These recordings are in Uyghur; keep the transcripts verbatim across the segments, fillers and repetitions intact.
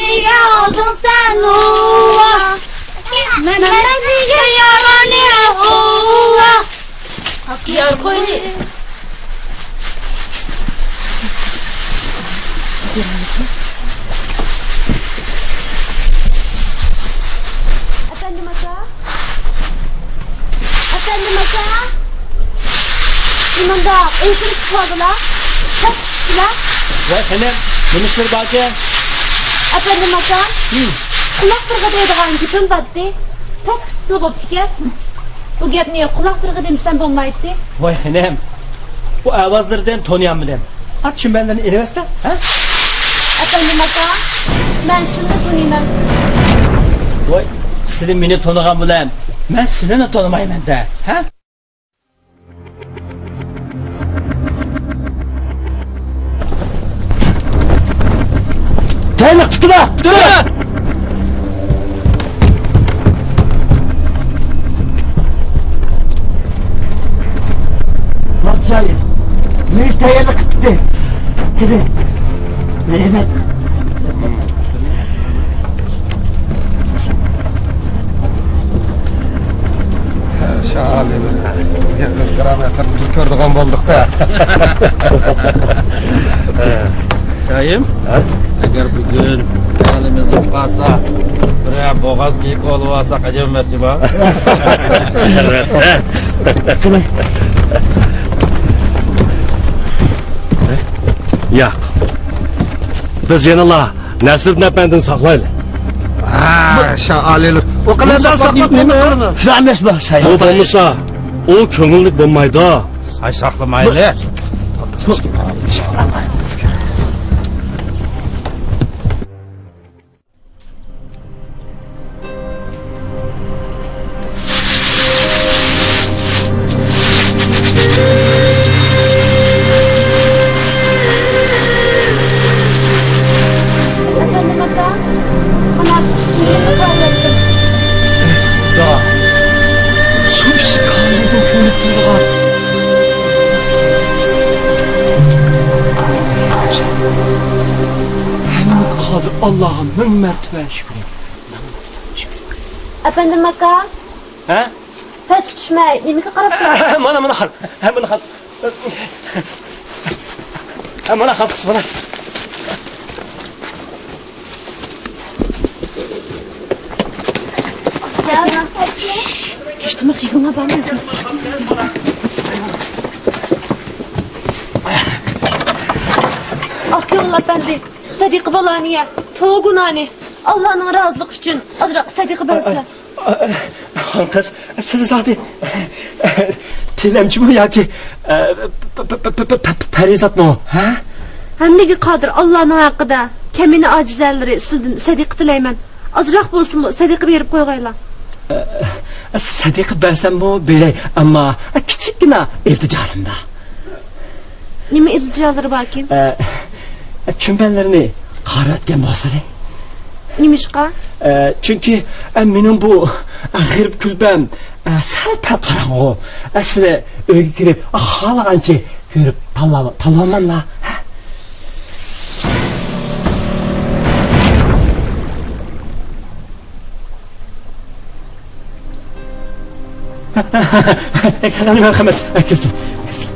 نېگە ئالدىڭ سەن، ھۇۋا؟ مەمەت نېگە يارانى، ھۇۋا؟ يار قوينى. ئەپەندىم ئاكا. ئەپەندىم ئاكا. نېمانداق ئۆيسىرىپ چىقىۋالدىلا؟ پەس چىقىپتىلا؟ ۋاي خېنىم، نېمە ئىشلىرى باركەن؟ ئەپەندىم ئاكا، ھىم. قۇلاق تىرغىدى دەيدىغان گېپىم بارتتى. پەس كۈتسىلا بوپتىكەن. بۇ گەپنى قۇلاق تىرغىدى دېمىسەم بولمايتتى. ۋاي خېنىم، بۇ ئاۋازلىرىدىن تونۇيالمىدىم. ئا، چۈمبەنلىرىنى ئېلىۋەتسە، ھە؟ ئەپەندىم ئاكا، مەن سىزنى تونۇيمەن. ۋاي، سىلى مېنى تونۇغان بىلەن مەن سىلىنى تونۇمايمەن-دە، ھە؟ تەييارلىق پۈتتىلا! پۈتتى! ماتشايى، مېنى تەييارلىق پۈتتى. كىرىڭ. رەھمەت. شاھالىنى، ئۆز كارامىتىمىزنى كۆرىدىغان بولدۇق-دە. شاھىم، ھە؟ ئەگەر بۈگۈن خىيالىمىز بولۇپ قالسا، بىرەر بوغاز كېيىپ ئولىۋالساق ئەجەب ئەمەسچۇ بۇ؟ ئەلۋەتتە. ياق. بىز يەنىلا نەسرىدىن ئەپەندىنى ساقلايلى. ھە، شاھالىنى. ئۇ قەدەر ساقلاپ نېمە قىلىمىز؟ شۇ ئەمەس بۇ، شاھىم. ئۇ بولمىسا، ئۇ كۆڭۈللۈك بولمايدۇ. ساي ساقلىمايلى. ئەپەندىم ئاكا، مانا، كىيىمنى ساقلايتتىم. شۇ ئىشقا نېمە بولۇپ تۇرغان؟ ھەممىگە قادىر ئاللاغا مىڭ مەرتىۋە شۈكرى. ئەپەندىم ئاكا. ھە؟ پەسكە چۈشمەي، نېمىگە قاراپ تۇرىسىز؟ مانا، مانا خان. ھە، مانا خان. ھە، مانا خان قىز، مانا. كەچتىمۇ قىيغىڭا بارمىدىم. ئاق كۆڭۈل ئەپەندى، سەدىقە بالانى يە، توۋا گۇناھنى، ئاللانىڭ رازىلىقى ئۈچۈن ئازراق سەدىقە بەرسىلە. خان قىز، سىلى زادى تىلەمچىمۇ ياكى، ئە، پ-، پ-، پەرىزاتمۇ، ھە؟ ھەممىگە قادىر ئاللانىڭ ھەققىدە كەمىنە ئاجىزەنلىرى سىلىدىن سەدىقە تىلەيمەن. ئازراق بولسىمۇ سەدىقە بېرىپ قويغايلا. ئە، سەدىقە بەرسەممۇ بېرەي، ئەمما كىچىككىنە ئىلتىجالىرىم بار. نېمە ئىلتىجالىرى باركىن؟ ئە، چۈمبەنلىرىنى قارىۋەتكەن بولسىلى. نېمىشقا؟ ئە، چۈنكى، ئە، مېنىڭ بۇ، ئە، غېرىب كۈلپەم، ئە، سەل پەل قاراڭغۇ. ئە، سىلە ئۆيگە كىرىپ، ئە، خالىغانچە كۆرۈپ تاللاۋ-، تاللىۋالماملا. غەنىيمەت، غەنىيمەت. كىرسىلە، كىرسىلە، كىرسىلە.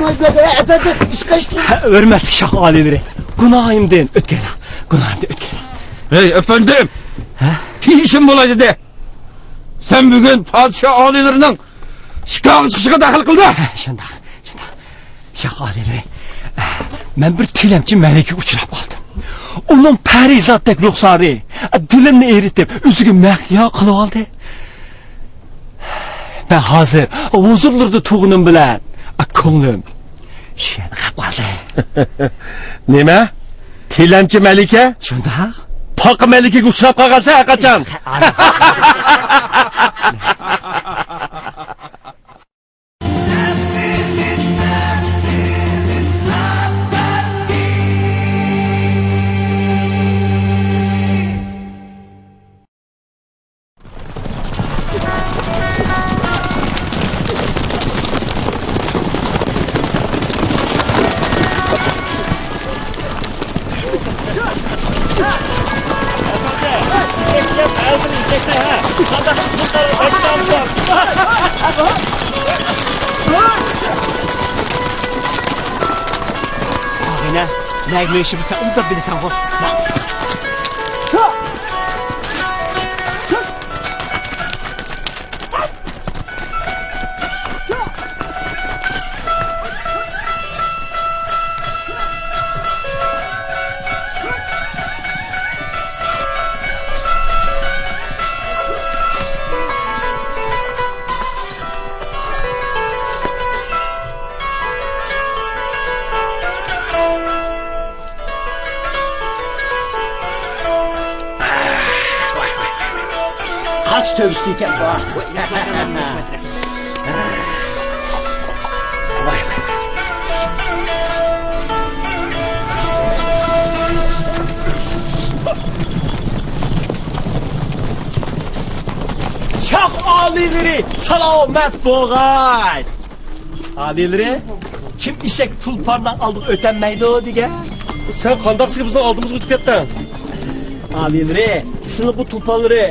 ئەپەندىم، ئىشقا ئىشقا. ھە، ھۆرمەتلىك شاھ ئالىيلىرى، گۇناھىمدىن ئۆتكەيلا، گۇناھىمدىن ئۆتكەيلا. ھەي، ئەپەندىم! ھە؟ دېيىشىم بولاي دېدى. سەن بۈگۈن پادىشاھ ئالىيلىرىنىڭ شىكارغا چىقىشىغا دەخلى قىلدىڭ. ھە، شۇنداق، شۇنداق. شاھ ئالىيلىرى، مەن بىر تىلەمچى مەلىكىگە ئۇچراپ قالدىم. ئۇنىڭ پەرىزاتتەك رۇخسارى دىلىمنى ئېرىتىپ، ئۆزىگە مەھلىيا قىلىۋالدى. مەن ھازىر ھۇزۇرلىرىدا تۇرغىنىم بىلەن كۆڭلۈم شۇ يەردە قېلىپ قالدى. نېمە؟ تىلەمچى مەلىكە؟ شۇنداق. پاقا مەلىكىگە ئۇچراپ قالغانسەن ھەرقاچان. ئاغىنە، نەگە مېڭىشىمنى سەن ئوبدان بىلىسەنغۇ. قاچ تۆگىسى ئىكەن بۇ. شاھ ئالىيلىرى سالامەت بولغاي! ئالىيلىرى، كىم ئېشەك تۇلپارنىڭ ئالدىغا ئۆتەلمەيدۇ دېگەن؟ سەن قانداقسىگە بىزنىڭ ئالدىمىزغا ئۆتۈپ كەتتىڭ؟ ئالىيلىرى، سىلى بۇ تۇلپارلىرى